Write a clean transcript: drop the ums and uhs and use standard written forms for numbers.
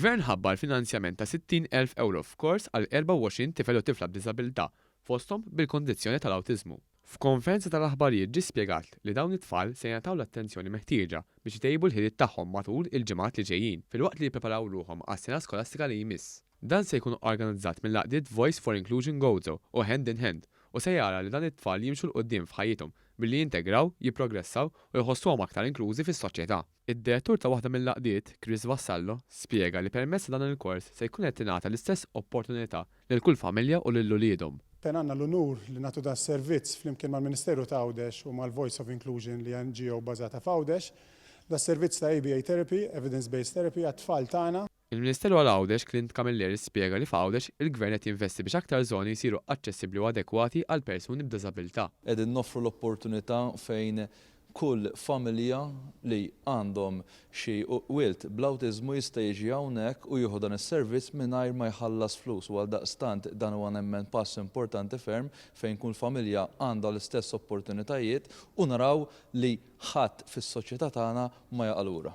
Il-Gvern ħabbar finanzjament ta' 60,000 ewro f'kors għal 24 tifel u tifla b'diżabilità, fosthom bil-kundizzjoni tal-awtiżmu. F'konferenza tal-aħbarijiet ġie spjegat li dawn it-tfal se jingħataw l-attenzjoni meħtieġa biex itejbu l-ħiliet tagħhom matul il-ġimgħat li ġejjin, filwaqt li jippreparaw ruħhom għas-sena skolastika li jmiss. Dan se jkun organizzat mill-għaqdiet Voice for Inclusion Gozo u Hand in Hand u se jara li dan it-tfal jimxu 'l quddiem f'ħajjithom billi jintegraw, jipprogressaw u jħossuhom aktar inklużi fis-soċjetà. Id-direttur ta' waħda mill-għaqdiet, Chris Vassallo, spjega li permezz ta' dan il-kors se jkun qed tingħata l-istess opportunità lil kull familja u lil uliedhom. Fejn għandna l-unur li nagħtu dan is-servizz flimkien mal-Ministeru ta' Għawdex u mal-Voice of Inclusion li hija NGO bbażata f'Għawdex. Da servizz ta' ABA Therapy, Evidence Based Therapy għat-tfal tagħna. Il-Ministeru għal Għawdex Clint Camilleri spjega li f'Għawdex il-Gvern qed jinvesti biex aktar żoni jsiru aċċessibbli u adekwati għal persuni b'diżabilità. Qegħdin noffru l-opportunità fejn kull familja li għandhom xi wild bl-awtiżmu jista' jiġi hawnhekk u jieħu dan is-servizz mingħajr ma jħallas flus u għaldaqstant dan huwa nemmen pass importanti ferm fejn kull familja għandha l-istess opportunitajiet u naraw li ħadd fis-soċjetà tagħna ma jaqa' lura.